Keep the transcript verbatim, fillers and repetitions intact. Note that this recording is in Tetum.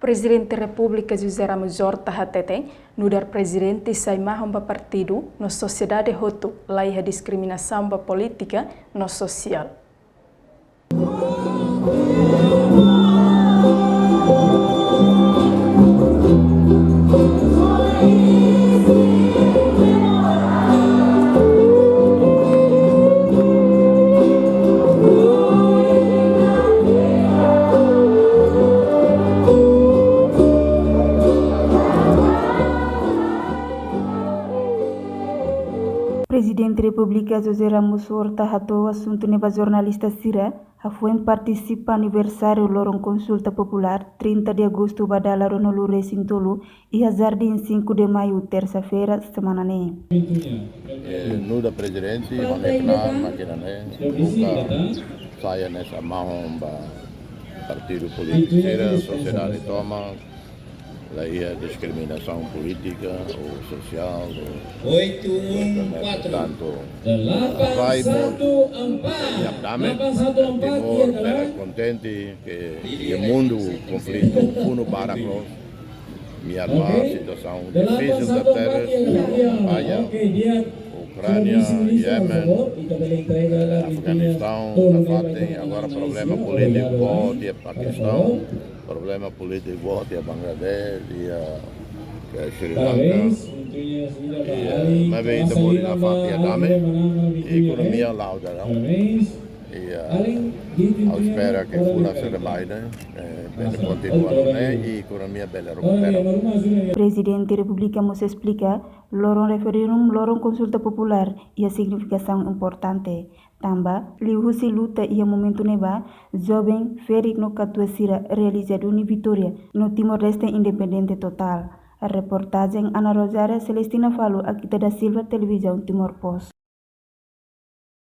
Prezidente Repúblika José Ramos Horta hateten, nu'udar prezidente sai mahon ba partidu no sosiedade hotu, laiha diskriminasaun ba polítika no sosiál. Prezidente Repúblika José Ramos Horta hato'o asuntu ne'e ba jornalista sira, hafoin partisipa aniversáriu loron konsulta populár trinta de agostu ba dala ruanulu resin tolu iha Jardín cinco de Maio, tersa-feira semana ne'e. Eh, nu'udar prezidente, ha'u-nia knaar mak ne'e, buka sai hanesan mahon ba partidu polítiku sira, sosiedade tomak, laiha diskriminasaun polítika ou sosiál, ou, portantu, vai mós iha dame, Timor bele kontente, ke iha mundu konflitu funu barak loos, iha situasaun difisil tebes, iha Ukránia, Yemen, Afeganistaun, nafatin, agora problema polítiku boot iha Pakistaun, problema polítiku boot iha Bangladesh, iha, eh, Sri Lanka. Iha, maibé ita bolu nafatin iha dame, ekonomia la'o daudaun. Iha, ha'u espera ke fulan sira mai ne'e, eh, bele kontinua nune'e, i ekonomia bele rekupera. Prezidente Repúblika mós esplika, loron referendum, loron konsulta populár iha signifikasaun importante. Tanba, liuhusi luta iha momentu ne'ebá, joven ferik no katuas sira realiza duni vitória no Timor-Leste independente totál. Reportajen Ana Rosária, Celestina Falo, Akita da Silva, Televizaun Timor Post.